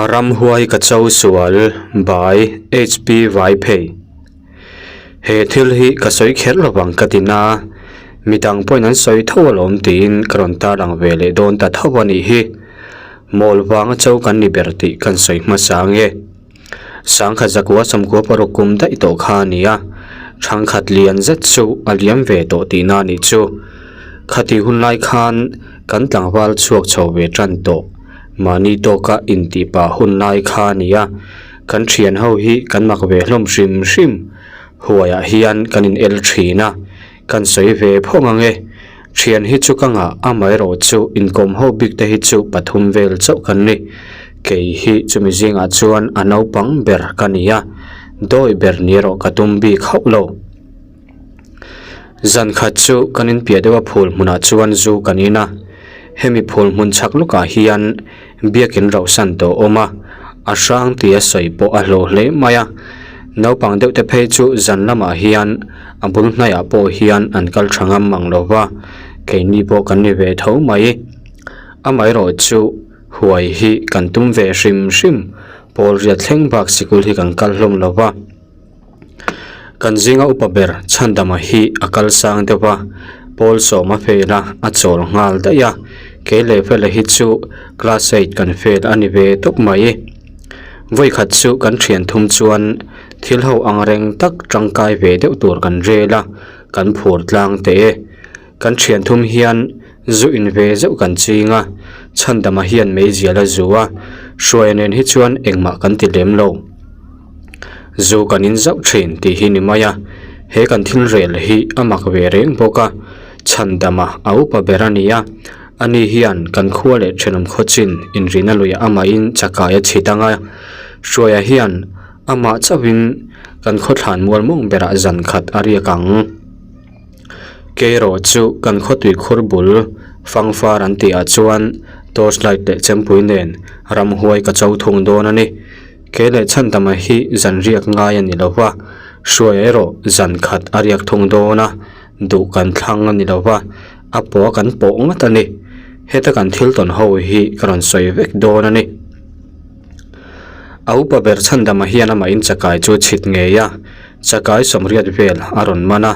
Ramhuai ka cho sual by HP Vaiphei. He thil hi ka sawi kher lovang ka ti na, midang pawhin an sawi tho alawm tiin ka rawn tarlang ve leh dawn ta tho a nih hi. Mawl vanga cho kan ni ber tih kan sawi hmasa ange. Sangkhat zakua sawmkua paruk kum daih tawh kha a ni a, thangkhat lian zet chu a liam ve tawh tihna a nih chu. Khati hun lai khan kan tlangval chhuak chho ve tan tawh, mahni tawka intih pah hun lai kha a ni a, kan thian ho hi kan mak ve hlawm hrim hrim, huaiah hian kan in el thin a, kan sawi ve phawng ang e. Thian hi chu ka ngah, amaherawh chu inkawm ho bik te hi chu pathum vel chauh kan ni. Kei hi chumi zingah chuan a naupang ber ka ni a, dawi ber ni erawh ka tum bik hauh lo. Zan khat chu kan inpiah deuh a phul hmunah chuan zu kan in a, hemi phul hmun chhak lukah hian biakin rauhsan tawh awm a, a hrang tia sawi pawh a hlawh hle mai a. Naupang deuh te phei chu zan lamah hian a bul hnaiah pawh hian an kal tha ngam mang lo va, keini pawh kan ni ve tho mai. Amaherawh chu huai hi kan tum ve hrim hrim, pawl riat thleng bak sikul hi kan kal hlawm lo va. Kan zinga upa ber Chhandama hi a kal sang deuh a, pawl sawm a fail a, a chawl nghal daih a, kei leh fela hi chu class eight kan fail a ni ve tawp mai. Vawikhat chu kan thian thum chuan thil ho ang reng tak tangkai ve deuh tur kan rel a, kan phur tlang teh e. Kan thian thum hian zu in ve zeuh kan ching a, Chhandama hian meizial a zu a, Hruaia nen hi chuan engmah kan ti lem lo. Zu kan in zauh thin tih hi ni mai a, he kan thil rel hi a mak ve reng bawk a, Chhandama a upa ber a ni a, ani hian kan khua leh thenawm khawchin inrina luiah amahin chakai a chhit ang a, Hruaia hian amah chauhin kan khawthlan mual mawng berah zan khat a riak ang. Keiraw chu kan khawtui khur bul fangfar an tih ah chuan torch light leh chempui nen ramhuai ka cho thung dawn a ni. Kei leh chhandama hi zan riak ngai a ni lo va, hruai erawh zan khat a riak thung dawn a, duh kan thlang a ni lo va, a pawh kan pawh ngat a ni. Heta kan thil tawn ho hi ka rawn sawi vek dawn a ni. A upa ber chhandama hian amah in chakai chu chhit ngei a. Chakai sawmriat vel a rawn man a,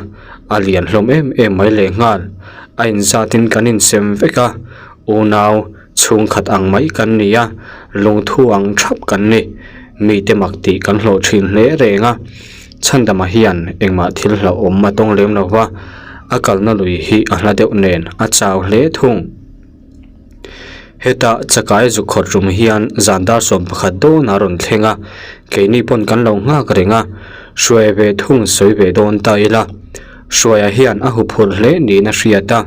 a lian hlawm em em mai lehnghal. A inzatin kan insem vek a, unau chhungkhat ang mai kan ni a, lungthu ang thap kan ni. Mite mak tih kan hlawh thin hle reng a, Chhandama hian engmah thil hlauhawm a tawng lem lo va, a kalna lui hi a hla deuh nen a chau hle thung. Heta chakai zuk khawt rum hian zan dar 11 dawn a rawn thleng a, keini pawn kan lo nghak reng a, Hruaia ve thung sawi ve dawn ta ila. Hruaia hian a huphurh hle niin a hriat a,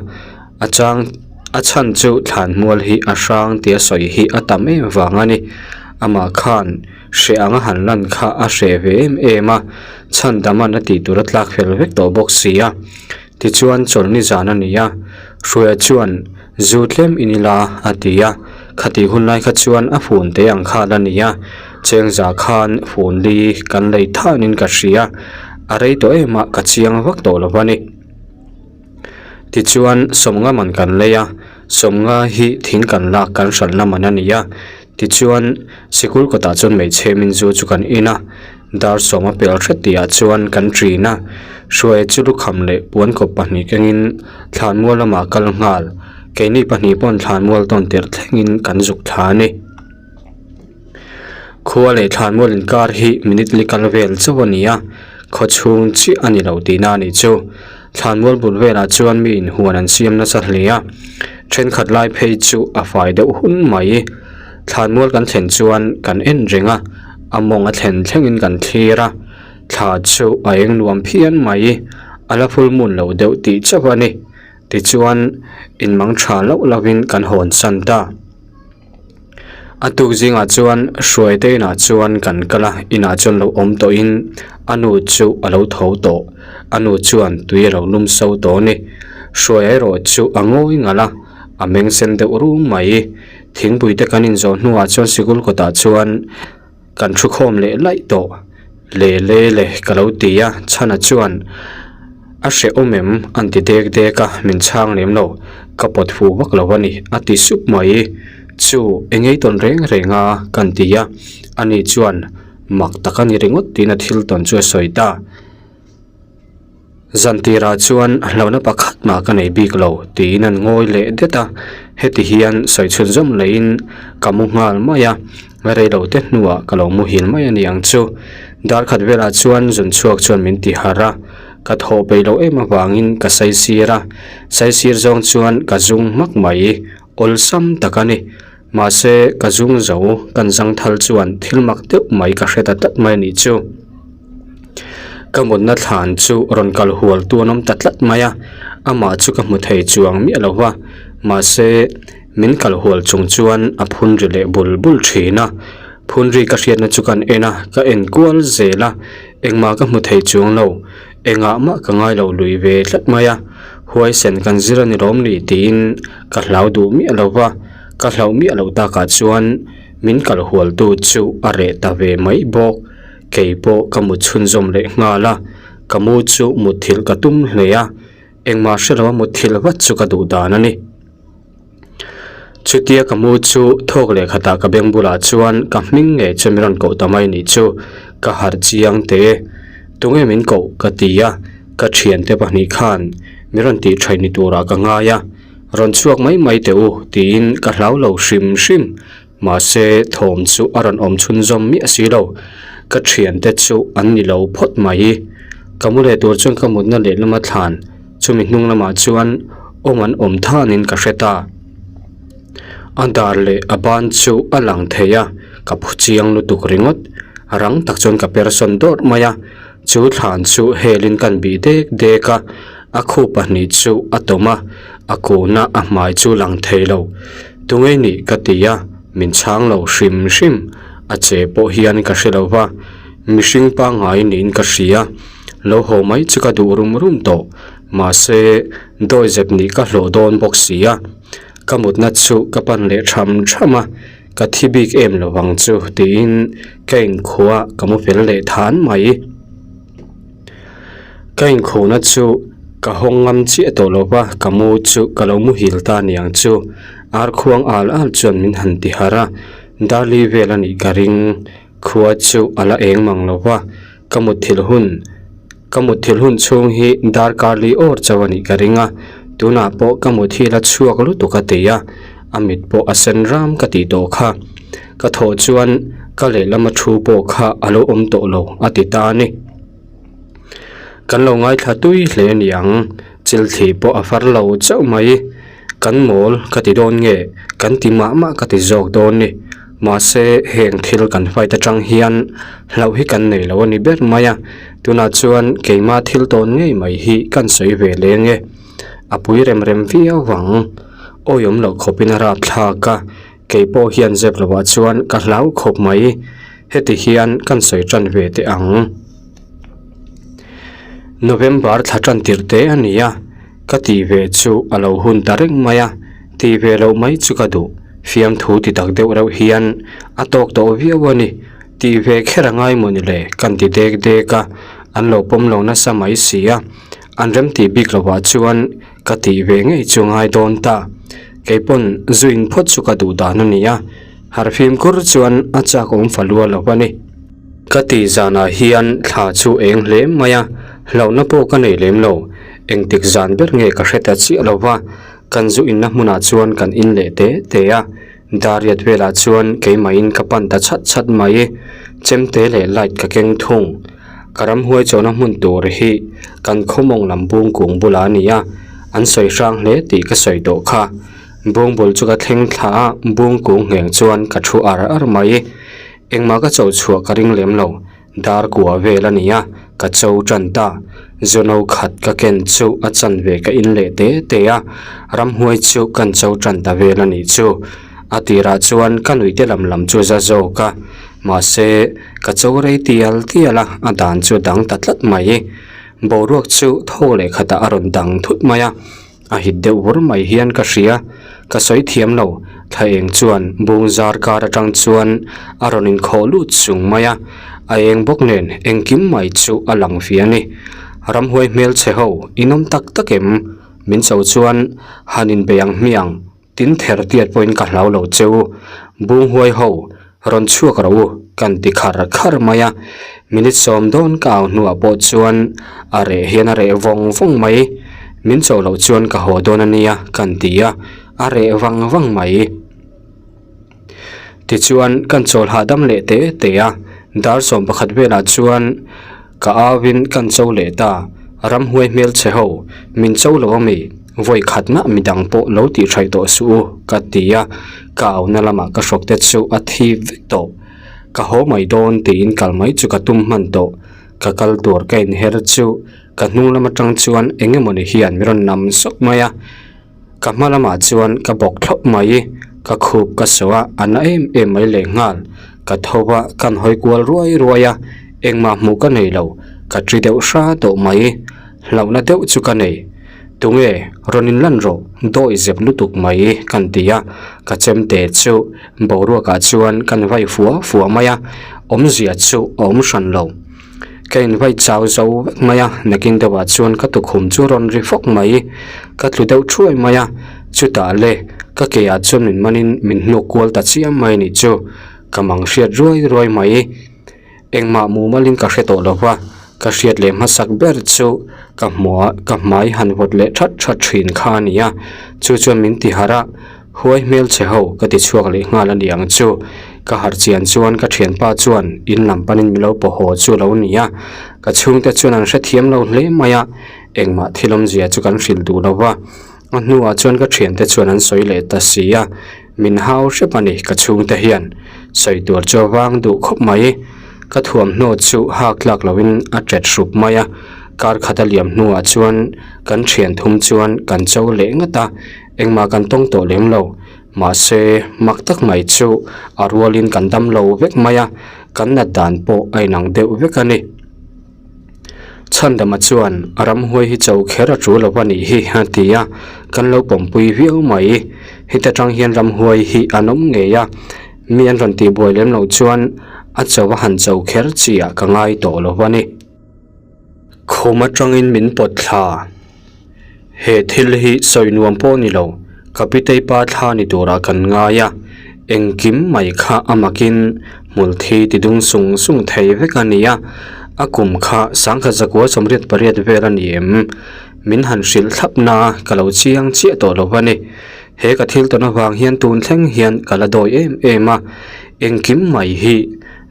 a chang a chhan chu thlanmual hi a hrang tia sawi hi a tam em vang a ni. Amah khan hreh anga han lan kha a hreh ve em em a, chhandam-an a tih tur a tlak fel vek tawh bawk si a. Tichuan chawlhni zan a ni a, Hruaia chuan Zu tlem in ila a ti a, khatih hun lai kha chuan a fun te ang kha la ni a, chengza khan fun li kan lei thanin ka hria, a rei tawh em a ka chiang vak tawh lo a ni. Tichuan sawmnga man kan lei a, sawmnga hi thing kan lak kan hralhna man a ni a, Tichuan, sikul kawtah chuan hmeichhe min zu chu kan in a, dar sawma pel hret tihah chuan kan ṭin a, Hruaia chu lukham leh puankawp pahnih kengin thlanmual lamah kal nghal, keini pahnih pawn thlanmual tawn tirh thlengin kan zuk thla a ni. Khua leh thlanmual inkar hi minute li kal vel chauh a ni a, khaw chhung chiah a ni lo tihna a nih chu. Thlanmual bul velah chuan mi inhuan an siam nasa hle a, thenkhat lai phei chu a fai deuh hun mai. Thlanmual kan thlen chuan kan en reng a, a mawng a thlen thlengin kan thlir a, thla chu a eng nuam phian mai, a la full moon lo deuh tih chauh a ni. Tichuan, inmang tha loh lovin kan hawn san ta. A tuk zingah chuan Hruaite inah chuan kan kal a, inah chuan lo awm tawhin a nu chu a lo tho tawh. A nu chuan tui a lo lum so tawh a ni. Hruaia erawh chu a ngawi ngalh a, a meng sen deuh rum mai. Thingpui te kan inzawh hnuah chuan sikul kawtah chuan kan thu khawm leh laih tawh. Le le le ka lo ti a, Chhana chuan a hrehawm em an ti dek dek a, min chhang lem lo, ka pawt fu vak lo a ni a ti sup mai. Chu eng ei tawn reng reng a kan ti a, ani chuan mak tak a ni ringawt tiin a thil tawn chu a sawi ta. Zan tirah chuan hlauhna pakhat mah ka nei bik lo tiin an ngawi leh det a, heti hian sawi chhunzawm leiin ka mu nghal mai a, reilo te hnuah ka lo muhil mai a ni ang chu. Dar khat velah chuan zun chhuak chuan min ti harh a, ka thawh peih loh em avangin ka saisir a, saisir zawng chuan ka zung hmak mai, awlsam tak a ni. Mahse ka zung zo kan zangthal chuan thil mak deuh mai ka hre ta tlat mai a nih chu. Ka mutna thlan chu rawn kal hual tu an awm ta tlat mai a, amah chu ka hmu thei chuang miah lo va, mahse min kal hual chung chuan a phun ri leh bul bul thin a, phun ri ka hriatna chu kan en a, ka en kual zel a, engmah ka hmu thei chuang lo, engah mah ka ngai lo lui ve tlat mai a, huaisen kan zir a ni lawm ni tiin ka hlau duh miah lo va, ka hlauh miah loh takah chuan min kal hual tu chu a reh ta ve mai bawk. Kei pawh ka mut chhunzawm leh nghal a, ka mu chu mutthilh ka tum hle a, engmah hre lo a mutthilh vat chu ka duh dan a ni. Chutia ka mu chu thawk leh khatah ka beng bulah chuan ka hming ngei chu min rawn koh ta mai nih chu, ka harh chiang teh e. Tunge min koh ka ti a, ka thiante pahnih khan min rawn tih thaih ni turah ka ngai a, rawn chhuak mai mai teh u tiin ka hlau lo hrim hrim. Mahse, thawm chu a rawn awm chhunzawm miah si lo. Ka thiante chu an ni lo phawt mai. Ka mu leh tur chuan ka mutna lehlama thlan chumi hnung lamah chuan awm an awm thanin ka hre ta. A dar leh a ban chu a lang thei a, ka phu chiang lutuk ringawt. Rang tak chuan ka persawn dawrh mai a, chu thlan chu helin kan bih dek dek a, a khup pahnih chu a tawm a, a kuna a hmai chu lang thei lo. Tunge nih ka ti a, min chhang lo hrim hrim, a che pawh hian ka hre lo va, mihring pangngai niin ka hria, lo haw mai chu ka duh rum rum tawh, mahse dawizep nih ka hlawh dawn bawk si a, ka mutna chu ka pan leh tham tham a, ka thi bik em lo vang chu tiin ka inkhua ka mu fel leh than mai. Ka inkhawhna chu ka hawng ngam chiah tawh lo va, ka mu chu ka lo muhil ta aniang chu. Ar khuang al al chuan min han ti harh a, Darli vel a nih ka ring. Khua chu a la eng mang lo va, ka mutthilh hun ka mutthilh hun chhung hi darkar li awr chauh a nih ka ring a, tunah pawh ka mut hi la chhuak lutuk a ti a, a mit pawh a sen ram ka tih tawh kha. Ka thawh chuan ka lehlama thu pawh kha a lo awm tawh lo a ti ta a ni. Kan lo ngaithla tui hle a ni ang, chilthli pawh a far lo chauh mai. Kan mawl ka ti dawn nge, kan ti mah mah ka ti zawk dawn ni. Mahse heng thil kan fight atang hian hlauh hi kan nei lo a ni ber mai a, tunah chuan keimah thil tawn ngei mai hi kan sawi ve leng e. A pui rem rem viau vang, awiawm loh khawpin a rapthlak a. Kei pawh hian zep lovah chuan ka hlau khawp mai, heti hian kan sawi tan ve teh ang. November thla tan tirh te a ni a, ka tih ve chu a lo hun ta reng mai a, tih ve loh mai chu ka duh, fiamthu ti tak deuh reuh hian a tawk tawh viau a ni, tih ve kher a ngai maw ni le kan ti dek dek a, an lo pawm lo nasa mai si a, an remtih bik lovah chuan Ka tih ve ngei chu ngai dawn ta. Kei pawn zu in phawt chu ka duh dan a ni a, harh fimkhur chuan a chak awm fa lua lo a ni. Ka tih zanah hian thla chu eng hle mai a, hlauhna pawh ka nei lem lo. Engtik zan ber nge ka hre ta chiah lo va, kan zu inna hmunah chuan kan in leh te te a, Dariat velah chuan keimahin ka pan ta chhat chhat mai. Chemte leh light ka keng thung. Ka ramhuai chawhna hmun tur hi kan khawmawng lam bung kung bulah a ni a, an sawi hrang hle tih ka sawi tawh kha. Bung bul chu ka thleng thla a, bung kung ngheng chuan ka thu ar ar mai. Engmah ka cho chhuah ka ring lem lo. Dar kua vel a ni a, ka cho tan ta. Zuno khat ka ken chu a chanve ka in leh te te a, ramhuai chu kan cho tan ta vel a nih chu. A tirah chuan ka nuihte lam lam chu za zawk a, mahse ka cho rei tial tial a, a dan chu dang ta tlat mai. Boruak chu thaw leh khatah a rawn dang thut mai a. A hit deuh vur mai hian ka hria, ka sawi thiam lo, thla eng chuan bung zar kar atang chuan a rawn inkhawh lut sung mai a, a eng bawk nen engkim mai chu a lang fi a ni. Ramhuai hmelchhe ho, in awm tak tak em? Min cho chuan han inbei ang hmiang. Tin ther tiat pawhin ka hlau lo che u. Bunghuai ho rawn chhuak rawh u kan ti khar khar mai a. Minute sawm dawn ka au hnuah pawh chuan a reh hian a reh vawng vawng mai. Min chawh loh chuan ka haw dawn a nia kan ti a, a reh vang vang mai. Tichuan kan chawl hahdam leh te te a, dar 11 velah chuan ka auin kan cho leh ta, ramhuai hmelchhe ho min cho lo ami, vawi khatna midang pawh lo tih hraih tawh suh u ka ti a, ka auna lamah ka hrawk te chu a thi vek tawh. Ka haw mai dawn tiin kal mai chu ka tum hman tawh, ka kal tur ka inher chu ka hnung lam atang chuan eng emawni hian min rawn nam sawk mai a. Ka hma lamah chuan ka bawk thlawp mai, ka khup ka saw a, a na em em mai lehnghal. Ka tho a, kan hawi kual ruai ruai a, engmah hmuh ka nei lo, ka ṭi deuh hra tawh mai. Hlauhna deuh chu ka nei. Tunge, rawn inlan rawh, dawi zep lutuk mai kan ti a, ka chemte chu boruakah chuan kan vai fua fua mai a, awmzia chu a awm hran lo. Ka invai chau zo vek mai a, nakin deuhah chuan ka tukhum chu rawn ri fawk mai. Ka tlu deuh thuai mai a, chutah le ka ke ah chuan min manin min hnuk kual ta chiam mai nih chu. Ka mang hriat ruai ruai mai. Engmah mumalin ka hre tawh lo va, ka hriat leh hmasak ber chu ka hmuh ka hmai han vawt leh that that thin kha a ni a, chu chuan min ti harh a. Huai hmel che ho ka ti chhuak leh nghal a ni ang chu. Ka harh chian chuan ka thianpa chuan in lam panin mi lo paw haw chu a lo ni a. Ka chhungte chuan an hrethiam lo hle mai a, engmah thil awmzia chu kan hrilh duh lo va. A hnuah chuan ka thiante chuan an sawi leh ta si a, min hau hrep a ni ka chhungte hian. Sawi tur chu a vang duh khawp mai. Ka thuamhnaw chu hak tlak loin a tet hrup mai a. Kar khat a liam hnuah chuan kan thian thum chuan kan cho leh ngat a. Engmah kan tawng tawh lem lo, mahse mak tak mai chu a rualin kan dam lo vek mai a, kan nat dan pawh a inang deuh vek a ni. Chhandama chuan a ramhuai hi cho kher a tul lo a nih hi a ti a, kan lo pawmpui viau mai. Heta tang hian ramhuai hi an awm ngei a, mi an rawn tihbuai lem loh chuan a cho a han cho kher chi ah ka ngai tawh lo a ni. Khum atangin min pawt thla. He thil hi sawi nuam pawh ni lo, ka pitei pa thla ni turah kan ngai a, engkim mai kha a makin hmul thi ti dung sung sung thei vek a ni a, a kum kha sangkhat zakua 88 vel a ni em? Min han hrilh thlap na ka lo chiang chiah tawh lo a ni. He ka thil tawn avang hian tun thleng hian ka la dawi em em a, engkim mai hi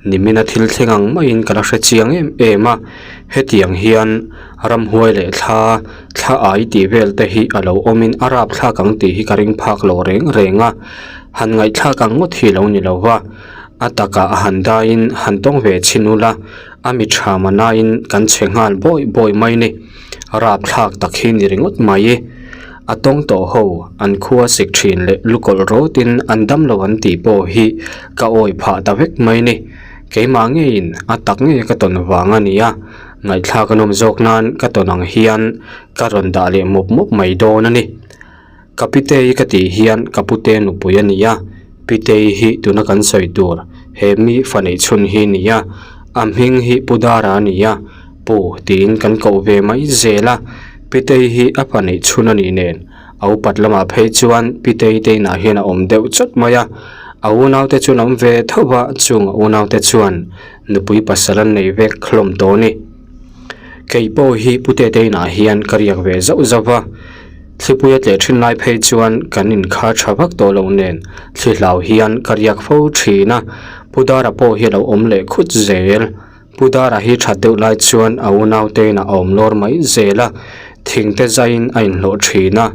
Nimina thil thleng ang maiin ka la hre chiang em em a, hetiang hian ramhuai leh thla, thla ai tih vel te hi a lo awmin a rap thlak ang tih hi ka ring phak lo reng reng a, han ngaihthlak ang ngawt hi lo ni lo va, a takah a han daiin han tawng ve chhin ula, a mi tha manain kan chhe nghal bawi bawi mai ni, rap thlak tak hi ni ringawt mai. A tawng tawh ho an khua sik thin leh lukawlh rawtin an dam lo an tih pawh hi ka awi phah ta vek mai ni. Keimah ngeiin a tak ngei ka tawn vang a ni a, ngaihthlak a nawm zawk nan ka tawn ang hian ka rawn dah leh mawp mawp mai dawn a ni. Ka pitei ka tih hian ka pute nupui a ni a, pitei hi tuna kan sawi tur he mi fa neih chhun hi a ni a, a hming hi Pu Dara a ni a. Pu tiin kan koh ve mai zel a, Pitei hi a pa neih chhun a nih nen a upat lamah phei chuan Pitei te inah hian a awm deuh chawt mai a, a unaute chuan a awm ve tho va, chung a unaute chuan nupui pasal an nei vek hlawm tawh a ni. Kei pawh hi Pute te inah hian ka riak ve zauh zauh va, thlipui a tleh thin lai phei chuan kan inkhar tha vak tawh loh nen thli hlau hian ka riak fo thin a, Pu Dara pawh hi a lo awm leh khut zel. Pu Dara hi that deuh lai chuan a unaute inah a awm lawr mai zel a, thingte zaiin a inhlawh thin a,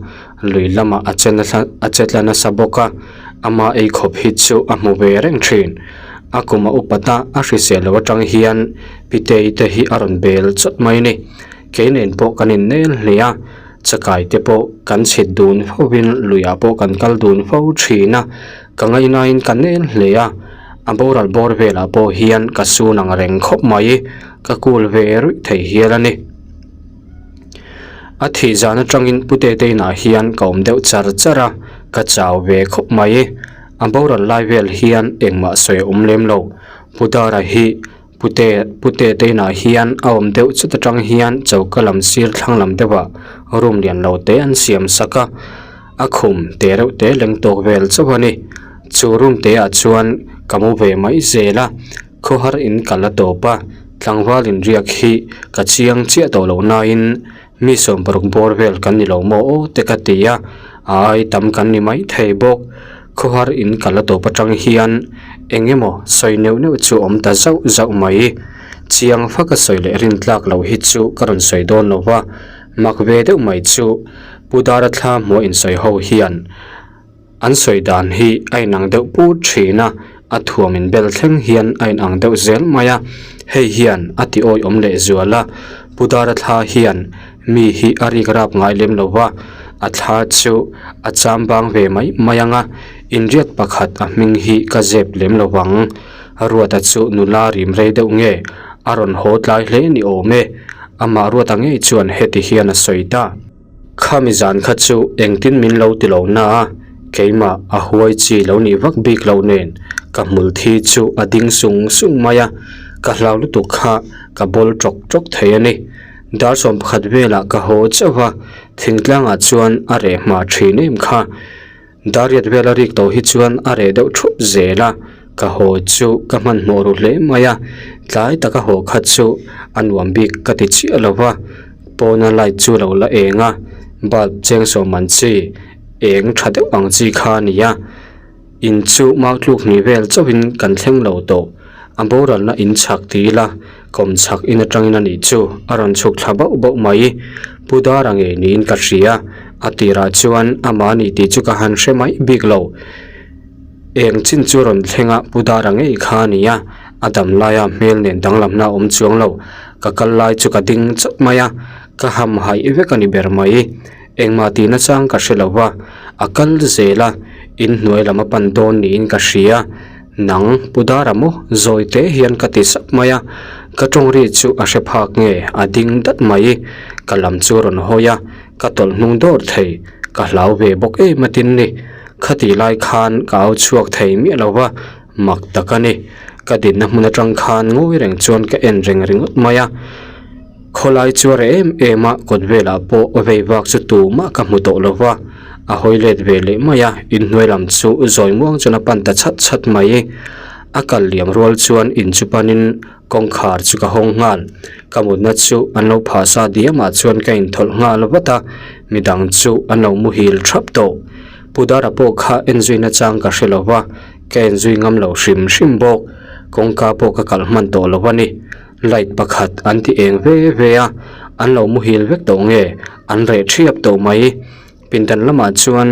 lui lamah a che nasa a che tla nasa bawk a, ama ei khawp hi chu a hmu ve reng thin. A kum a upat a, a hrisel lo atang hian Pitei te hi a rawn bel chawt mai a ni. Kei nen pawh kan innel hle a, chakai te pawh kan chhit dun fovin luiah pawh kan kal dun fo thin a, Ka ngaihnain ka nel hle a, a boral bawr velah pawh hian ka sun ang reng khawp mai, ka kul ve ruih thei hial a ni. A thih zan atangin Pu Tete inah hian ka awm deuh char char a, ka chau ve khawp mai. A boral lai vel hian engmah sawi a awm lem lo. Pu Dara hi Pu Te Pu Tete inah hian a awm deuh chut atang hian choka lam sir thlang lam deuhah room lian lo te an siam sak a. A khum te reuh te leng tawk vel chauh a ni. Chu room te ah chuan ka mu ve mai zel a, khawhar in ka la tawp a, tlangval inriak hi ka chiang chiah tawh loh nain mi 60 bawr vel kan ni lo maw aw te ka ti a, a ai tam kan ni mai thei bawk. Khawhar in ka la tawp atang hian eng emaw sawi neuh neuh chu awm ta zauh zauh mai. Chiang faka sawi leh rin tlak loh hi chu ka rawn sawi dawn lo va, mak ve deuh mai chu Pu Dara thla hmuh insawi ho hian An sawi dan hi a inang deuh put thin a, a thuam in bel thleng hian a inang deuh zel mai a, hei hian a ti awihawm leh zual a, Pu Dara thla hian mi hi a rik rap ngai lem lo va, a thla chu a cham bang ve mai mai ang a, inriat pakhat a hming hi ka zep lem lo vang. Ruata chu nula rim rei deuh nge a rawn haw tlai hle ni awm e, amah Ruata ngei chuan heti hian a sawi ta. Khami zan kha chu engtin min lo ti lo na a, keimah a huai chi lo nih vak bik loh nen ka hmul thi chu a ding sung sung mai a, ka hlau lutuk kha ka bawl tawk tawk thei a ni. Dar 11 velah ka haw chauh va, thingtlangah chuan a reh hma thin em kha. Dariat vela rik tawh hi chuan a reh deuh thup zel a, ka haw chu ka hmanhmawh ru hle mai a, tlai taka haw kha chu a nuam bik ka ti chiah lo va, pawna light chu lo la eng a, bulb cheng sawm an chi eng tha deuh ang chi kha a ni a, in chu mau tluk hnih vel chauhin kan thleng lo tawh, a boralna in chhak ti ila kawm chhak in atangin a nih chu a rawn chhuk thla bauh bauh mai, Pu Dara ngei niin ka hria. A tirah chuan amah ni tih chu ka han hre mai bik lo. Eng chin chu rawn thleng a Pu Dara ngei kha a ni a, a dam laia hmel nen danglamna a awm chuang lo. Ka kal lai chu ka ding chawt mai a, ka ham haih vek a ni ber mai. Engmah tihna chang ka hre lo va, a kal zel a, inhnuai lam a pan dawn niin ka hria. Nang, Pu Dara maw? Zawi te hian ka ti sap mai a, ka tawng ri chu a hre phak nge a ding dat mai. Ka lam chu a rawn hawi a, ka tawlh hnung dawr thei, ka hlau ve bawk em a tin ni. Khati lai khan ka au chhuak thei miah lo va, mak tak a ni. Ka dinna hmun atang khan ngawi reng chuan ka en reng ringawt mai a. Khawlai chu a reh em em a, kawt velah pawh vei vak chu tumah ka hmu tawh lo va, a hawi let ve leh mai a, inhnuai lam chu zawi muang chuan a pan ta chhat chhat mai. A kal liam rual chuan in chu panin kawngkhar chu ka hawng nghal, ka mutna chu an lo phah sa diamah chuan ka inthawlh nghal vat a, midang chu an lo muhil thap tawh. Pu Dara pawh kha enzui nachang ka hre lo va, ka enzui ngam lo hrim hrim bawk, kawngka pawh ka kalh hman tawh lo a ni. Light pakhat an ti eng ve ve a, an lo muhil vek tawh nge an reh thiap tawh mai. Pindan lamah chuan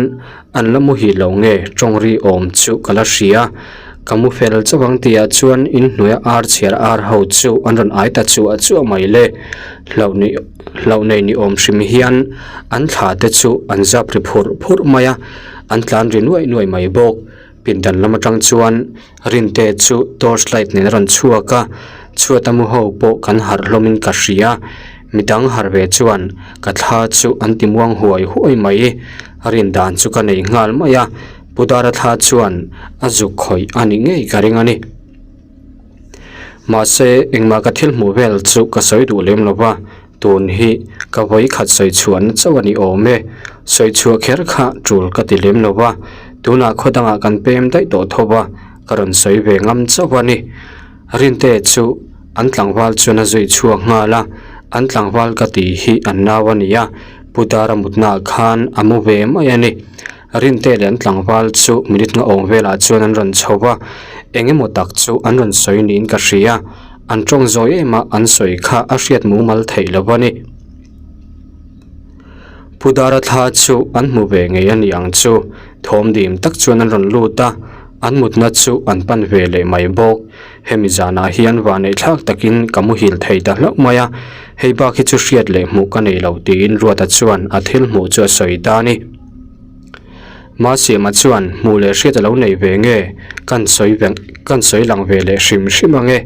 an la muhil lo nge tawng ri awm chu ka la hria. Ka mu fel chauh ang tihah chuan inhnuaia ar chhiar ar ho chu an rawn ai ta chuah chuah mai le. Hlauh ni hlauh nei ni awm hrim hian an thla te chu an zap ri phurh phurh mai a, an tlan ri nuaih nuaih mai bawk. Pindan lam atang chuan Rinte chu torch light nen a rawn chhuak a, chhuat a mu ho pawh kan harh hlawm in ka hria, midang harh ve chuan ka thla chu an ti muang huai huai mai, rin dan chu ka nei nghal mai a, Pu Dara thla chuan a zuk khawih a nih ngei ka ring a ni. Mahse engmah ka thil hmuh vel chu ka sawi duh lem lo va, Tun hi ka vawi khat sawi chhuahna chauh a ni awm e. Sawi chhuah kher kha tul ka ti lem lo va, tunah khaw dangah kan pem daih tawh tho va, ka rawn sawi ve ngam chauh a ni. Rinte chu an tlangval chuan a zui chhuak nghal a, an tlangval ka tih hi an nau a ni a, Pu Dara mutnaah khan a mu ve mai a ni. Rinte leh an tlangval chu minute nga awm velah chuan an rawn chho va, eng emaw tak chu an rawn sawi niin ka hria. An tawng zawi em a, an sawi kha a hriat mumal theih lo a ni. Pu Dara thla chu an hmu ve ngei a ni ang chu, thawm dim tak chuan an rawn lut a, an mutna chu an pan ve leh mai bawk. Hemi zanah hian vanneih thlak takin ka muhil thei ta hlauh mai a, hei bak hi chu hriat leh hmuh ka nei lo tiin Ruata chuan a thil hmuh chu a sawi ta a ni. Masiama chuan hmuh leh hriat a lo nei ve nge kan sawi ve kan sawi lang ve leh hrim hrim ang e.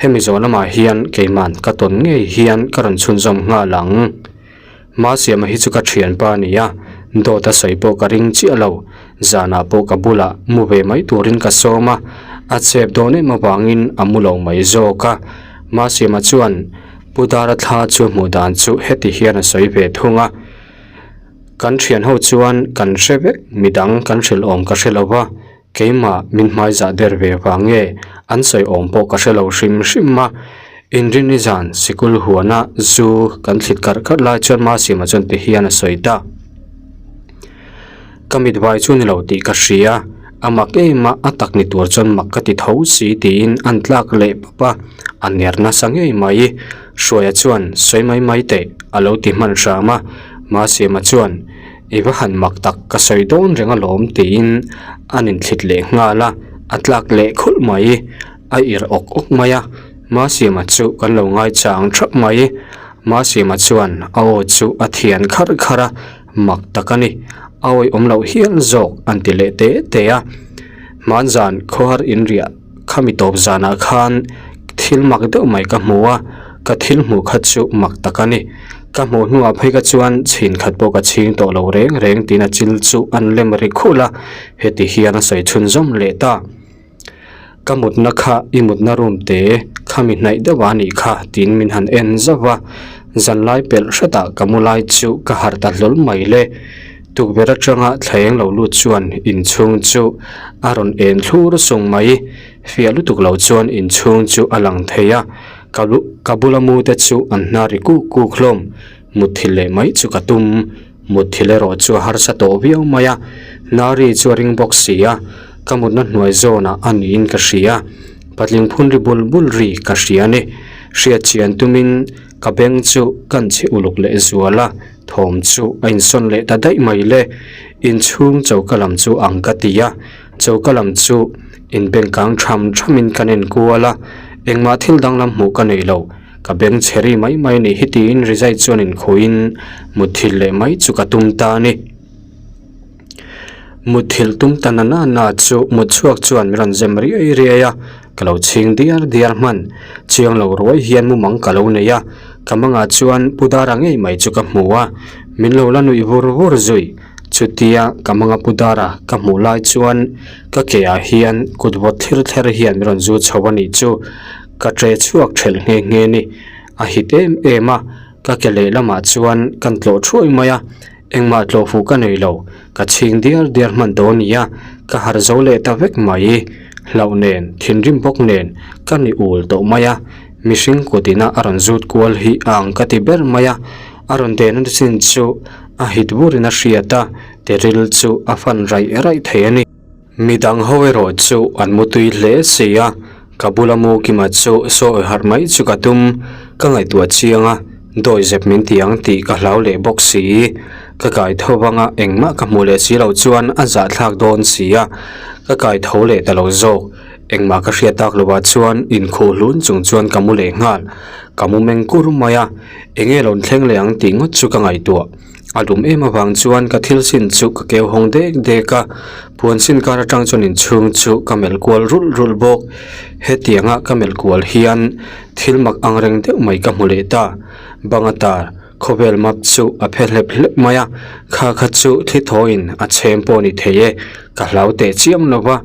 Hemi zawh lamah hian keiman ka tawn ngei hian ka rawn chhunzawm nghal ang. Masiama hi chu ka thianpa a ni a, dawt a sawi pawh ka ring chiah lo. Zanah pawh ka bulah mu ve mai turin ka sawm a, a chep dawn em avangin a mu lo mai zawk a. Masiama chuan Pu Dara thla chu hmuh dan chu heti hian a sawi ve thung a. Kan thian ho chuan kan hre vek midang kan hrilh awm ka hre lo va, keimah min hmaizah der ve vang nge an sawi awm pawh ka hre lo hrim hrim a. Inrinni zan sikul huana zu kan thlit karh karh lai chuan Masima chuan ti hian a sawi ta. Ka mit vai chu ni lo tih ka hria, a mak em a, a tak ni tur chuan mak ka ti tho si tiin an tlak leh pawp a, a ner nasa ngei mai. Hruaia chuan sawi mai mai teh a lo ti hman hram a, Masiama chuan I va han mak tak ka sawi dawn reng alawm tiin an inthlit leh nghal a, a tlak leh khulh mai, a irh awk awk mai a, Masiama chu kan lo ngaichang thap mai. Masiama chuan a aw chu a thian kharh kharh a, Mak tak a ni. A awih awm loh hial zawk an ti leh te te a. Hmanzan khawhar inriah khami tawp zanah khan thil mak deuh mai ka hmu a, ka thil hmuh kha chu mak tak a ni. Ka hmuh hnuah phei kha chuan chhin khat pawh ka chhing tawh lo reng reng tiin a chil chu an lem ri khulh a, heti hian a sawi chhunzawm leh ta. Ka mutna kha i mutna room te khami hnaih deuh a nih kha tiin min han en zauh a, zanlai pelh hretah ka mu lai chu ka harh ta hlawl mai le. Tukverh atanga thleng lo lut chuan inchhung chu a rawn en thlur sung mai, fiah lutuk lo chuan inchhung chu a lang thei a, ka lu ka bula mu te chu an hnar ri kuk kuk hlawm, mutthilh leh mai chu ka tum. Mutthilh erawh chu a harsa tawh viau mai a, Nari chu a ring bawk si a, ka mutna hnuai zawnah a niin ka hria. Patling phun ri bul bul ri ka hria a ni. Hriat chian tumin ka beng chu kan chhi uluk leh zual a, thawm chu a insawn leh ta daih mai le. Inchhung choka lam chu ang ka ti a, choka lam chu inbengkang tham thamin kan enkual a, engmah thil danglam hmuh ka nei lo. Ka beng chhe ri mai mai nih hi tiin rizai chuan inkhuiin mutthilh leh mai chu ka tum ta a ni. Mutthilh tum ta na na na chu mutchhuak chuan min rawn zem riai riai a, ka lo chhing diar diar hman. Chiang lo ruai hian mumang ka lo nei a, ka mangah chuan Pu Dara ngei mai chu ka hmu a, min lo la nuih vur vur zui. Chutia ka manga Pu Dara ka hmuh lai chuan ka ke ah hian kut vawt thlir thler hian min rawn zu chho a nih chu. Ka ṭe chhuak ṭhelh nghe nghe ni. A hit em em a, ka ke lehlamah chuan kan tlawh thuai mai a, engmah tlawh fuh ka nei lo, ka chhing diar diar hman tawh a nia, ka harh zo leh ta vek mai. Hlauh nen, thinrim bawk nen, ka ni ul tawh mai a, mihring kut ina a rawn zut kual hi a ang ka ti ber mai a, a rawn dehna chin chu a hit burin a hriat a, teril chu a fan raih raih thei a ni. Midang ho erawh chu an mutui hle si a, ka bula mu kima chu sawi harh mai chu ka tum, ka ngaihtuah chiang a, dawi zep min ti ang tih ka hlau leh bawk si. Ka kai tho vanga engmah ka hmuh leh si loh chuan a zahthlak dawn si a, ka kai tho leh ta lo zawk. Engmah ka hriat tak lovah chuan inkhuh hlun chung chuan ka mu leh nghal, ka mu meng kur mai a, enge lo thleng leh ang tih ngawt chu ka ngaihtuah. A lum em avang chuan ka thil sin chu ka keu hawng dek dek a, puan sin kar atang chuan inchhung chu ka melh kual rulh rulh bawk. Hetianga ka melh kual hian thil mak ang reng deuh mai ka hmu leh ta. Banga tar khawvel map chu a phe hlep hlep mai a, kha kha chu thli thawiin a chhem pawh ni thei e, ka hlau teh chiam lo va,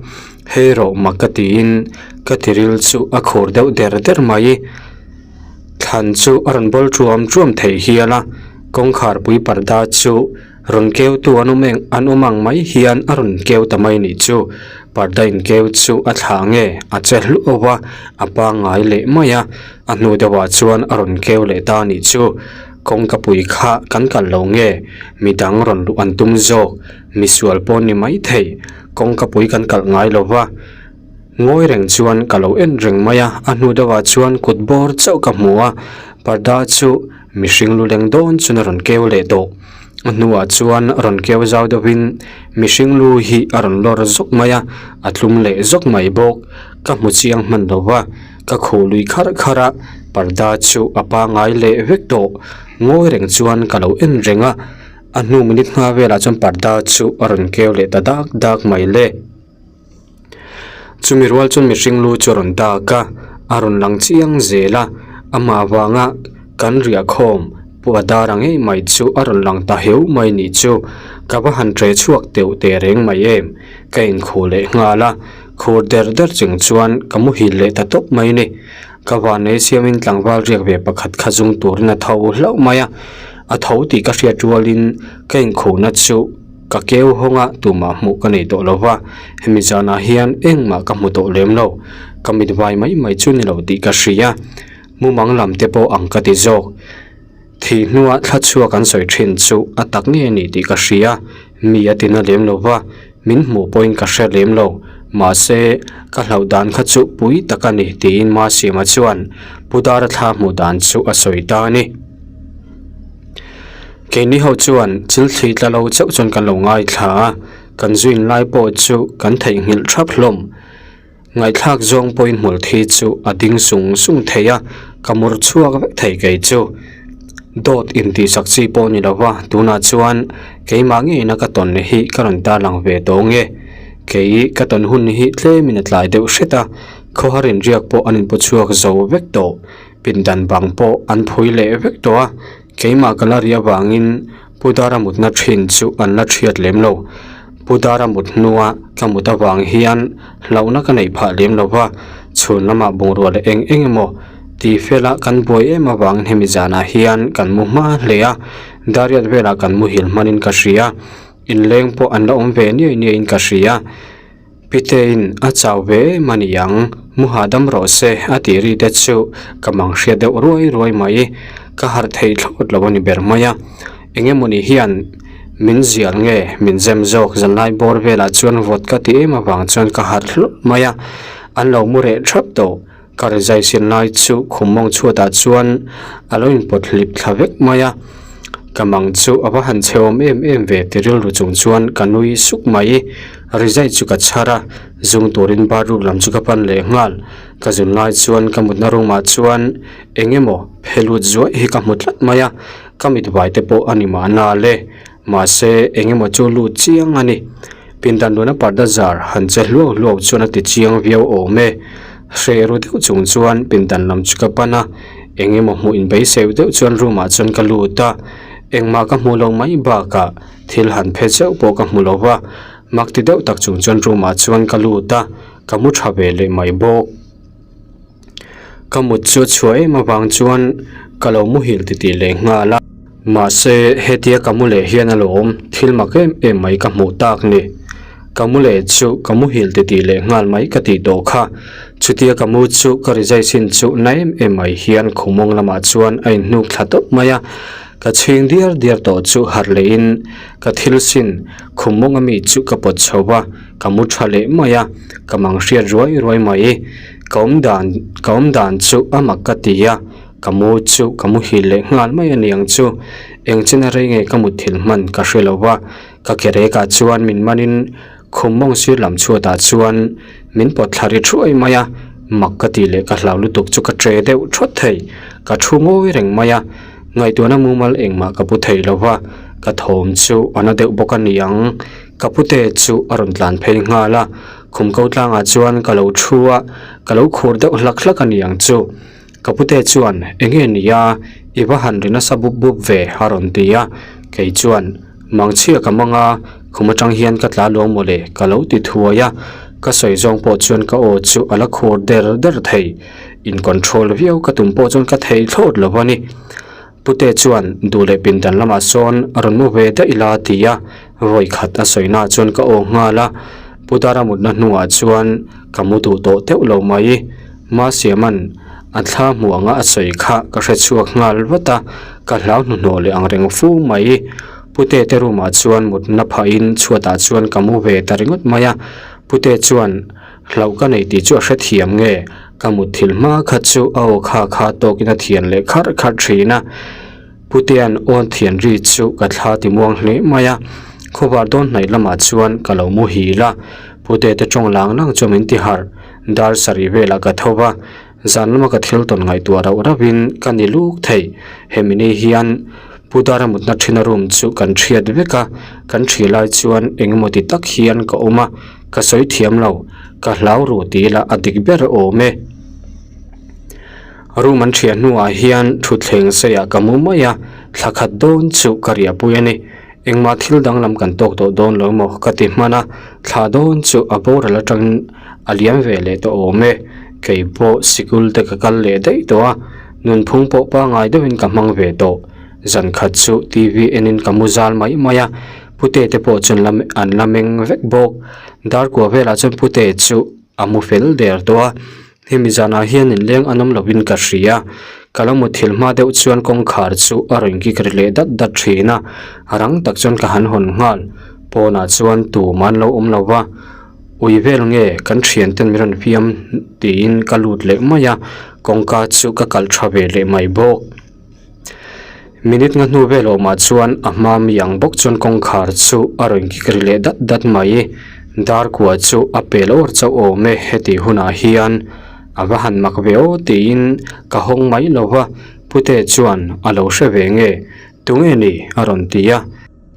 hei rawh mak ka tiin ka tiril chu a khur deuh der der mai. Thlan chu a rawn bawl ṭuam ṭuam thei hial a, kawngkhar pui parda chu rawn keutu an awm eng an awm ang mai hian a rawn keu ta mai nih chu. Parda inkeu chu a thlah nge a che hluau a, a pangngai leh mai a, a hnu deuhah chuan a rawn keu leh ta nih chu. Kawngka pui kha kan kal lo nge midang rawn luh an tum zawk, misual pawh ni mai thei, kawngka pui kan kalh ngai lo va. Ngawi reng chuan ka lo en reng mai a, a hnu deuhah chuan kut bawr chauh ka hmu a, parda chu mihring lu leng dawn chuan a rawn keu leh tawh. A hnuah chuan rawn keu zau deuhin mihring lu hi a rawn lawr zawk mai a, a tlum leh zawk mai bawk. Ka hmu chiang hman lo va, ka khuh lui kharh kharh a, parda chu a pangngai leh vek tawh. Ngawi reng chuan ka lo en reng a, a hnu minute hma velah chuan parda chu a rawn keu leh ta dak dak mai le. Chumi rual chuan mihring lu chu a rawn dak a, a rawn lang chiang zel a, amah avanga kan riah khawm pawh a dar ang ngei mai chu a rawn lang ta heu mai nih chu ka va han ṭe chhuak teuh teh reng mai em, ka inkhuh leh nghal a, khur der der chung chuan ka muhil leh ta tawp mai ni. Ka vanlei siamin tlangval riak ve pakhat kha zung turin a tho hlauh mai a. A tho tih ka hriat rualin ka inkhuhna chu ka keu hawng a, tumah hmuh ka nei tawh lo va, hemi zanah hian engmah ka hmu tawh lem lo. Ka mit vai mai mai chu ni lo tih ka hria. Mumang lam te pawh ang ka ti zawk. Thih hnua thla chhuak an sawi thin chu a tak ngei a ni tih ka hria. Mi a tina lem lo va, min hmuh pawhin ka hre lem lo. Mahse, ka hlauh dan kha chu pui tak a ni tiin Masiama chuan Pu Dara thla hmuh dan chu a sawi ta a ni. Keini ho chuan thil thli tla lo chauh chuan kan lo ngaithla a, kan zuin lai pawh chu kan theihnghilh thap hlawm. Ngaihthlak zawng pawhin hmul thi chu a ding sung sung thei a, ka mur chhuak vek thei kei chu. Dawt intihsak chi pawh ni lova, tunah chuan keimah ngeina ka tawn hi ka rawn tarlang ve tawh nge. Kei ka tawn hun hi tlemin a tlai deuh hret a, khawhar inriak pawh an inpu chhuak zo vek tawh. Pindan bang pawh an phui leh vek tawh a, keimah ka la ri avangin Pu Dara mutna thin chu an la thiat lem lo. Pu Dara mut hnua ka mut avang hian hlauhna ka neih phah lem lo va, chhun lamah bungrua leh eng eng emaw ti fela kan buai em avangin hemi zanah hian kan mu hma hle a, Dariat velah kan muhil hmanin ka hria, inleng pawh an la awm ve niai niaiin ka hria. Pitein a chau ve em a ni ang, mu hahdam rawh se a tih ri te chu ka mang hriat deuh ruai ruai mai, ka harh thei thlawt lo a ni ber mai a. Eng emawni hian min zial nge min zem zawk zanlai bawr velah chuan vawt ka ti em avang chuan ka harh hlawp mai a, an lo mu reh thap tawh. Ka rizai sin lai chu khum mawng chhuatah chuan a lo inpawt hlip thla vek mai a, ka mang chu a va han chhe awm em em ve ti rilru chung chuan ka nui suk mai. Rizai chu ka chhar a, zung turin bathroom lam chu ka pan leh nghal. Ka zun lai chuan ka mutna room ah chuan eng emaw phe lut zuaih hi ka hmu tlat mai a, ka mit vai te pawh a ni mahna le. Mahse eng emaw chu lut chiang a ni. Pindan luna parda zar han che hluau hluau chuan a ti chiang viau awm e. Hreh ru deuh chung chuan pindan lam chu ka pan a, eng emaw hmuh inbeiseu deuh chuan room ah chuan ka lut a. Engmah ka hmu lo mai bakah thil han phe zeuh pawh ka hmu lo va, mak ti deuh tak chung chuan room ah chuan ka lut a, ka mu tha ve leh mai bawk. Ka mut chu a chhuah em avang chuan ka lo muhil titih leh nghal a. Mahse, hetia ka mu leh hian alawm thil mak em em mai ka hmuh tak ni. Ka mu leh chu ka muhil titih leh nghal mai ka tih tawh kha. Chutia ka mu chu ka rizai sin chu na em em mai hian khumawng lamah chuan a inhnuk thla tawp mai a. Ka chhing diar diar tawh chu harh lehin ka thil sin khumawng ami chu ka pawt chho va, ka mu tha leh mai a, ka mang hriat ruai ruai mai. Ka awm dan ka awm dan chu a mak ka ti a, ka mu chu ka muhil leh nghal mai a ni ang chu. Eng china rei nge ka mutthilh hman ka hre lo va, ka ke rekah chuan min manin khum mawng sir lam chhuatah chuan min pawt thla ri thuai mai a, mak ka tih leh ka hlau lutuk chu ka tre deuh thawt thei. Ka thu ngawi reng mai a, ngaihtuahna mumal engmah ka pu thei lo va, ka thawm chu a na deuh bawk a ni ang. Ka pute chu a rawn tlan phei nghal a. Khum ko tlangah chuan ka lo thu a, ka lo khur deuh hlak hlak a ni ang chu. Ka pute chuan, Enge ni a, i va han ri nasa bup bup ve a rawn ti a. Kei chuan, Mangchhia ka mang a, khum atang hian ka tla luang mawle ka lo ti thuai a. Ka sawi zawng pawh chuan ka aw chu a la khur der der thei. In control viau ka tum pawh chuan ka thei thlawt lo a ni. Pute chuan duh leh pindan lamah sawn a rawn mu ve daih ila a ti a, vawi khat a sawi naah chuan ka aw nghal a, Pu Dara mutna hnuah chuan ka mu duh tawh deuh lo mai. Masiama'n a thla hmuh anga a sawi kha ka hre chhuak nghal vat a, ka hlau hnuhnawh leh ang reng fu mai. Pute te room ah chuan mutna phahin chhuatah chuan ka mu ve ta ringawt mai a, Pute chuan Hlauh ka nei tih chu a hrethiam nge? Ka mutthilh hma kha chu a aw kha kha tawkin a thian leh kharh kharh thin a. Putea'n awn thian ri chu ka thla ti muang hle mai a. Khawvar dawn hnaih lamah chuan ka lo muhil a. Putea te tawng lang lang chu min ti harh. Dar sarih velah ka tho va. Zan lama ka thil tawn ngaihtuah rauh rauhin ka ni luk thei. Hemi ni hian Pu Dara mutna thina room chu kan thiat vek a, kan thi lai chuan eng emaw ti tak hian ka awm a, ka sawi thiam lo, ka hlau ru ti ila a dik ber awm e. Room an thiah hnuah hian thutthleng seiah ka mu mai a, thla khat dawn chu ka riahpui a ni. Engmah thil danglam kan tawk tawh dawn lo maw ka ti hman a, thla dawn chu a boral atangin a liam ve leh tawh awm e. Kei pawh sikul te ka kal leh daih tawh a, nunphung pawh pangngai deuhin ka hmang ve tawh. Zan khat chu TV enin ka mu zal mai mai a, Pute te pawh chuan la an la meng vek bawk. Dar kua velah chuan Pute chu a mu fel der tawh a, hemi zanah hian inleng an awm lovin ka hria. Ka la muthilh hma deuh chuan kawngkhar chu a rawn kik ri leh dat dat thin a, rang tak chuan ka han hawn nghal. Pawnah chuan tumah an lo awm lo va, ui vel nge kan thianten min rawn fiam tiin ka lut leh mai a, kawngka chu ka kalh tha ve leh mai bawk. Minute nga hnu vel awmah chuan a hma mi ang bawk chuan kawngkhar chu a rawn kik ri leh dat dat mai. Dar kua chu a pel awr chauh awm e hetih hunah hian a va han mak ve aw tiin ka hawng mai lo va, Pute chuan a lo hre ve nge tunge ni a rawn ti a.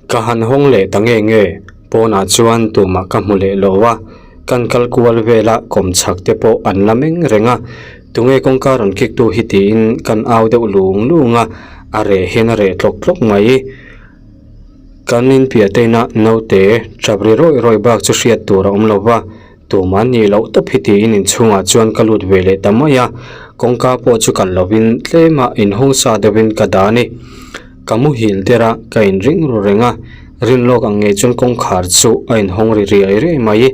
Ka han hawng leh ta nge nge, pawnah chuan tumah ka hmu leh lo a, kan kal kual vela kawmchhak te pawh an la meng reng a, tunge kawngka rawn kik tu hi tiin kan au deuh lung lung a, a reh hian a reh tlawk tlawk mai. Kan inpiah te inah naute tap ri rawih rawih bak chu hriat tur a awm lo va, tumah an nih loh tawp hi tiin inchhungah chuan ka lut ve leh ta mai a, kawngka pawh chu kalh lovin tlema inhawng sa deuhin ka dah a ni. Ka muhil der a, ka inring ru reng a, rin lawk ang ngei chuan kawngkhar chu a inhawng ri riai riai mai.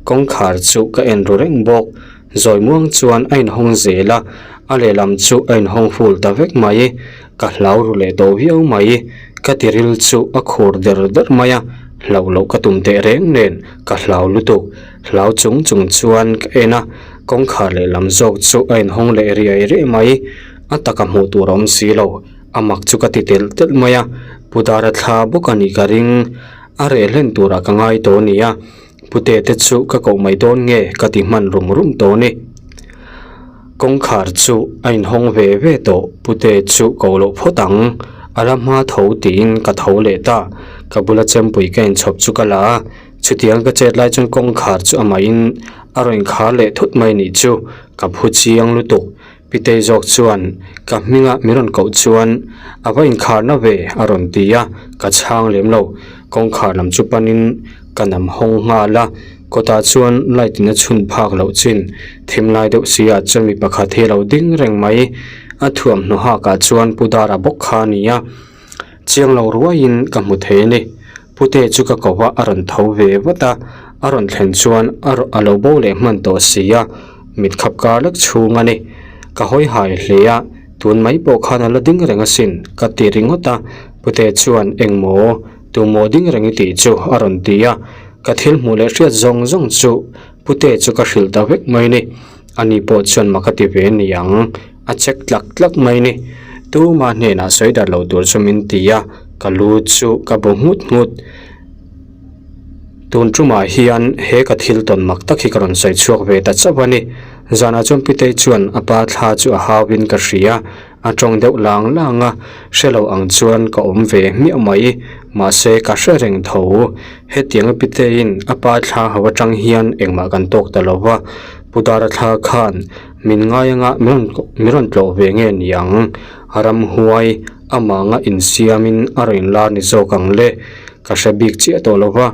Kawngkhar chu ka en ru reng bawk. Zawi muang chuan a inhawng zel a, a lehlam chu a inhawng ful ta vek mai. Ka hlau ru leh tawh viau mai. Ka tiril chu a khur der der mai a, hlauh loh ka tum teh reng nen ka hlau lutuk. Hlau chung chung chuan ka en a, kawngkhar lehlam zawk chu a inhawng leh riai riai mai. A taka hmuh tur a awm si lo. A mak chu ka ti telh telh mai a, Pu Dara thla bawk a nih ka ring. A reh hlen turah ka ngai tawh a ni a, Pu Tete chu ka koh mai dawn nge ka ti hman rum rum tawh a ni. Kawngkhar chu a inhawng ve ve tawh, Pu Te chu koh loh phawt ang, a la hma tho tiin ka tho leh ta. Ka bula chempui ka inchhawp chu ka la a, chutiang ka chet lai chuan kawngkhar chu amahin a rawn inkhar leh thut mai nih chu ka phu chiang lutuk. Pitei zawk chuan ka hminga min rawn koh chuan a va inkharna ve a rawn ti a, ka chhang lem lo. Kawngkhar lam chu panin ka nam hawng nghal a, kawtah chuan light in a chhun phak loh chin thim lai deuh si ah chuan mi pakhat hi a lo ding reng mai. A thuamhnaw hak ah chuan pu Dara bawk kha a ni a. Chiang lo ruaiin ka hmu thei a ni. Pute chu ka ko a, a rawn tho ve vat a, a rawn thlen chuan a a lo bo leh hman tawh si a, mit khap kar lek chhung a ni. Ka hawi hai hle a, tun mai pawh khan a la ding reng asin ka ti ringawt a, Pute chuan engmaw tumaw ding reng i tih chu a rawn ti a, ka thil hmuh leh hriat zawng zawng chu Pute chu ka hrilh ta vek mai ni. Ani pawh chuan mak a ti ve niang. A check tlak tlak mai ni. Tuma hnenah sawi dar lo tur chu min ti a, ka lu chu ka bu nghut nghut. Tun tumah hian he ka thil tawn mak tak hi ka rawn sawi chhuak ve ta chauh a ni. Zanah chuan Pitei chuan a pa thla chu a hauin ka hria, a tawng deuh lang lang a, hre lo ang chuan ka awm ve hmiah mai. Mahse ka hre reng tho. Hetianga Piteiin a pa thla hau atang hian engmah kan tawk ta lo va, Pu Dara thla khan Min ngai anga min rawn tlawh ve nge ni ang? Ramhuai amah anga insiamin a rawn inlar ni zawk ang le? Ka hre bik chiah tawh lo va,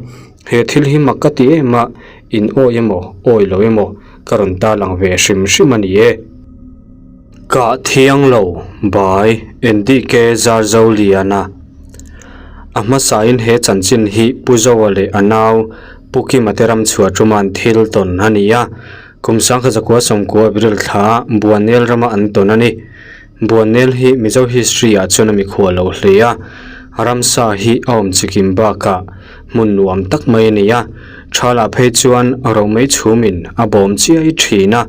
he thil hi mak ka ti em a, in awi emaw awi lo emaw ka rawn tarlang ve hrim hrim a ni e. Kah thiang lo bai NDK Zarzoliana A hmasain he chanchin hi Pu Zoa leh a nau Pu Kima te ramchhuah ṭuma'n thil tawn a ni a. Kum sangkhat zakua sawmkua April thla Buannel rama an tawn a ni. Buannel hi Mizo history ah chuan a mikhual lo hle a, ramsa hi a awm chikim bakah hmun nuam tak mai a ni a, thalah phei chuan romei chhumin a bawm chiai thin a,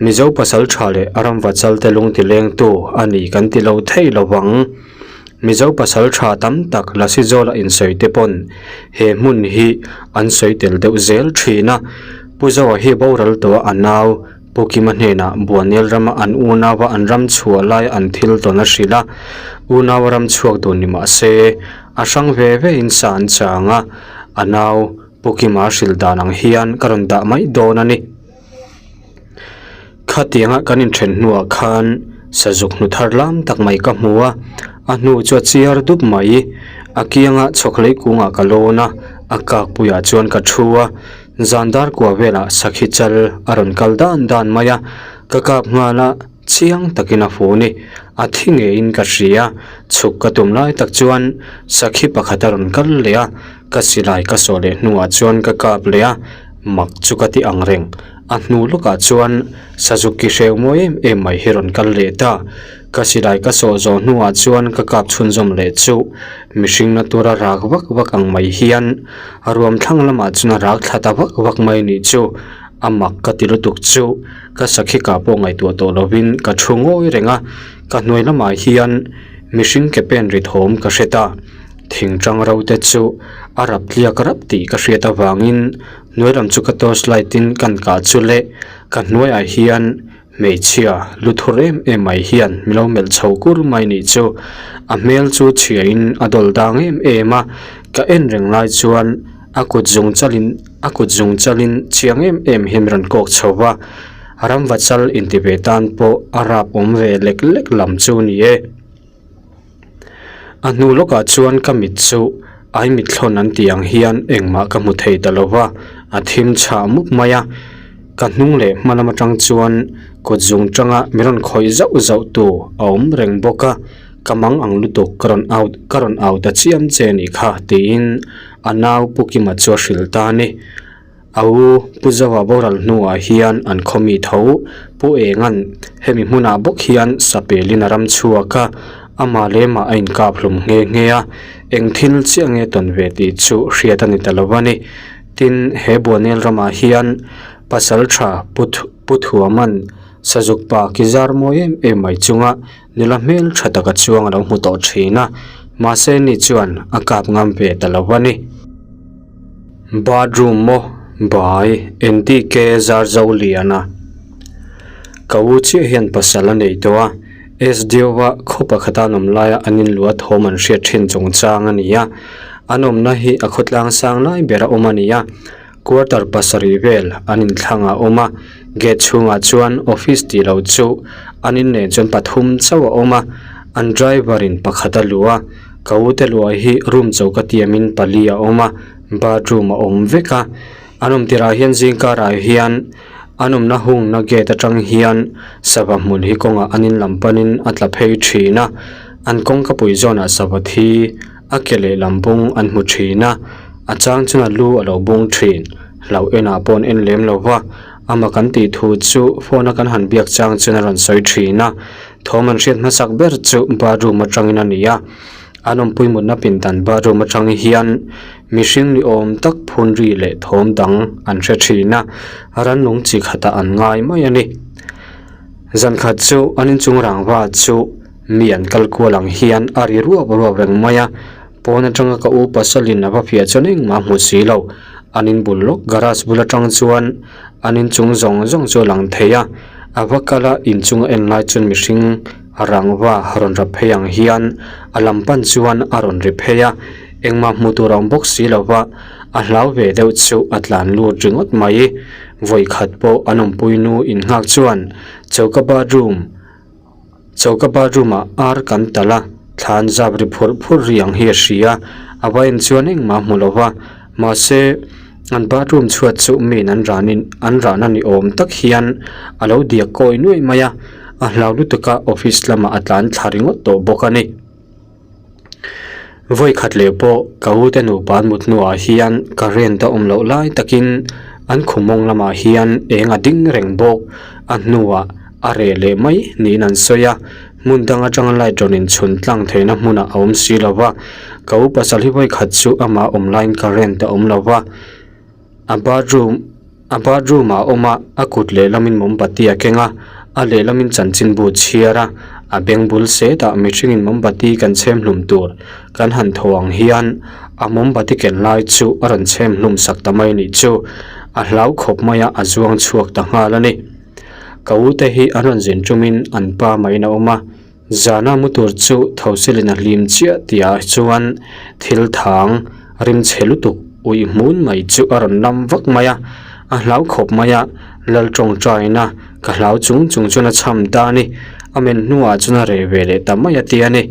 Mizo pasal tha leh a ramva chal te lung ti lengtu a ni kan ti lo thei lo vang. Mizo pasal tha tam tak Lasi Zawla insawi te pawn he hmun hi an sawi tel deuh zel thin a. Pu Zoa hi boral tawh a nau Pu Kima hnenah Buanel rama an unaua an ram chhuah lai an thil tawn a hrilh a. Unaua ram chhuak dun ni mah se a hrang ve ve in sa an chang a, a nau Pu Kima a hrilh dan ang hian ka rawn dah mai dawn a ni. Khatianga kan inthen hnuah khan sazuk hnu thar lam tak mai ka hmu a, a hnu chu a chiar dup mai. A kianga chhawkhlei kungah ka lawn a, a kakpuiah chuan ka thu a, zan dar kua velah sakhi chal a rawn kal dan dan mai a, ka kap nghal a. Chiang takin a fu ni. A thi ngeiin ka hria. Chhuk ka tum lai tak chuan sakhi pakhat a rawn kal leh a, ka silai ka sawh leh hnuah chuan ka kap leh a, mak chu ka ti ang reng. A hnu lawkah chuan sazuk ki hreu mawi em em mai hi rawn kal leh ta. Ka silai ka sawh zawh hnuah chuan ka kap chhunzawm leh chu mihring na tura rak vak vak ang mai hian a ruam thlang lamah chuan a rak thla ta vak vak mai nih chu. A mak ka ti lutuk chu ka sakhi kah pawh ngaihtuah tawh lovin ka thu ngawi reng a, ka hnuai lamah hian mihring ke pen ri thawm ka hre ta. Thing tang ro te chu a rap tliak rap tih ka hriat avangin hnuai lam chu ka torch light in kan kah chu le ka hnuaiah hian Hmeichhia lu thur em em mai hian mi lo melh chho kur mai nih chu a hmel chu chhia in a dawl dang em em a, ka en reng lai chuan a kut zung chal in a kut zung chal in chiang em em hian mi rawn kawk chho va, ramva chal inti ve tan pawh a rap awm ve lek lek lam chu ni e. A hnu lawkah chuan ka mit chu ai mitthlawn an tih ang hian engmah ka hmu thei ta lo va, a thim chhah mup mai a. Ka hnung leh hma lam atang chuan kut zung tanga mi rawn khawih zauh zauh tu a awm reng bawk a, ka mang ang lutuk ka rawn out ka rawn au ta chiam che a nih kha tiin a nau Pu Kima chu a hrilh ta a ni. A u Pu Zoa boral hnuah hian an khaw mi tho Pu Enga'n hemi hmunah bawk hian sapelin a ram chhuak a, amah lemah a inkap hlum nghe nghe a, eng thil chiah nge tawn ve tih chu hriat a ni ta lo a ni. Tin, he Buanel ramah hian pasal tha Pu Pu Thuama'n Sazuk pa ki zar mawi em em mai chunga nula hmel tha taka chuang a lo hmu tawh thin a, mahse ni chuan a kap ngam ve ta lo a ni. Bathroom maw bai NTK zar zo lian a ka u chiah hian pasal a nei tawh a SDO a khaw pakhata an awm laia an inluah thawm an hriat thin chungchang a ni a an awmna hi a khawtlang sang lai ber a awm a ni a quarter pasarih vel an inthlang a awm a gate chhungah chuan office tih loh chu an inneih chuan pathum chauh a awm a an driver in pakhat a luh a. Ka u te luah hi room choka tiamin pali a awm a, bathroom a awm vek a, an awm tirah hian zingkarah hian an awmna hungna gate atang hian sava hmun hi kawngah an in lam panin a tla phei thin a, an kawngka pui zawnah sava thi a ke lehlam bung an hmu thin a, a chang chuan a lu a lo bung thin, hlauh enah pawh an en lem lo va, ama kan tih thu chu phone a kan han biak chang chuan a rawn sawi thin a. Thawm an hriat hmasak ber chu bathroom atangin a ni a, an awmpui mutna pindan bathroom atang hian mihring ni awm tak phun ri leh thawm dang an hre thin a, rannung chi khatah an ngai mai a ni. Zan khat chu an inchung rangva chu mi an kal kual ang hian a ri ruap ruap reng mai a, pawn atanga ka u pasalin a va fiah chuan engmah a hmu si lo, an inbul lawk garage bul atang chuan An inchung zawng zawng chu a lang thei a, a va kal a inchung a en lai chuan mihring rangva rawn rap phei ang hian a lam pan chuan a rawn ri phei a, engmah hmuh tur a awm bawk si lo va, a hlau ve deuh chu a tlan lut ringawt mai. Vawi khat pawh an awmpui nu innghak chuan choka bathroom Choka bathroom ah ar kan talh a, thlan zap ri phurh phurh ri ang hi a hria, a va en chuan engmah a hmu lo va, mahse an bathroom chhuat chu miin an ranin an rahna ni awm tak hian a lo diak kawi nuaih mai a, a hlau lutuk a office lamah a tlan thla ringawt tawh bawk a ni. Vawi khat leh pawh ka u te nupa an mut hnuah hian current a awm loh lai takin an khum mawng lamah hian eng a ding reng bawk. A hnuah a reh leh mai niin an sawi a, hmun dang atanga light rawn inchhun tlang theihna hmunah a awm si lo va. Ka u pasal hi vawi khat chu amah awm laiin current a awm lo va. A bathroom a bathroom ah a awm a a kut lehlamin mawmbati a keng a a lehlamin chanchinbu chhiar a a beng bul setah mihringin mawmbati kan chhem hlum tur kan han thaw ang hian a mawmbati ken lai chu a rawn chhem hlum sak ta mai anih chu a hlau khawp mai a a zuang chhuak ta nghal a ni ka u te hi an rawn zin tumin an pa maiin a awm a. Zana mu tur chu Thosilin a hlim chiah tihah chuan thil thang rim chhe lutuk uih hmun mai chu a rawn lam vak mai a, a hlau khawp mai a, Lal tawngtaina ka hlau chung chung chuan a chham ta a ni, a men hnuah chuan a reh ve leh ta mai a ti a ni.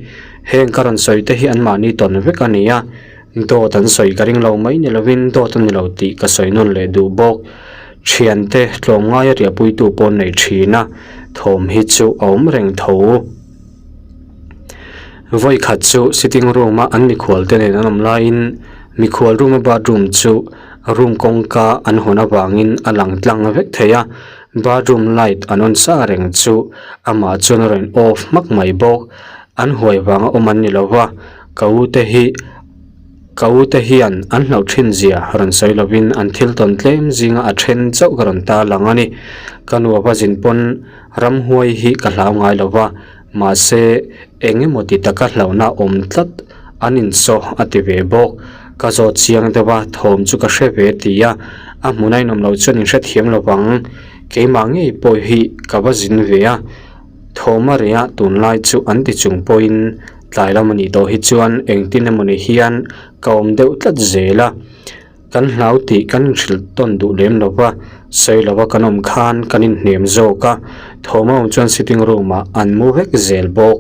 Heng ka rawn sawi te hi anmahni tawn vek a ni a, dawt an sawi ka ring lo mai ni lovin dawt a ni lo tih ka sawi nawn leh duh bawk. Thiante tlawmngaia riahpuitu pawh an nei thin a, thawm hi chu a awm reng tho. Vawi khat chu sitting room a an mikhual te nen an awm laiin mikhual room a bathroom chu room kawngka an hawn avangin a lang tlang vek thei a, bathroom light an on sa reng chu amah chuan a rawn off hmak mai bawk. An huai vanga awm an ni lo va, ka u te hi ka u te hian an hlauh thin zia rawn sawi lovin an thil tawn tlem zinga a then chauh ka rawn ta lang a ni. Ka nu ava zin pawn ramhuai hi ka hlau ngai lo va, mahse eng emaw ti taka hlauhna awm tlat an insaw a ti ve bawk. Ka zawt chiang deuh a, thawm chu ka hre ve ti a, a hmun a inawm loh chuan inhrethiam lo vang. Keimah ngei pawh hi ka va zin ve a. Thawm a reh a, tunlai chu an ti chung pawhin tlai lam a nih tawh hi chuan engtin emawni hian ka awm deuh tlat zel a, kan hlau tih kan inhrilh tawn duh lem lo va, sawi lova kan awm khan kan inhnem zawk a, thawm a awm chuan sitting room ah an mu vek zel bawk.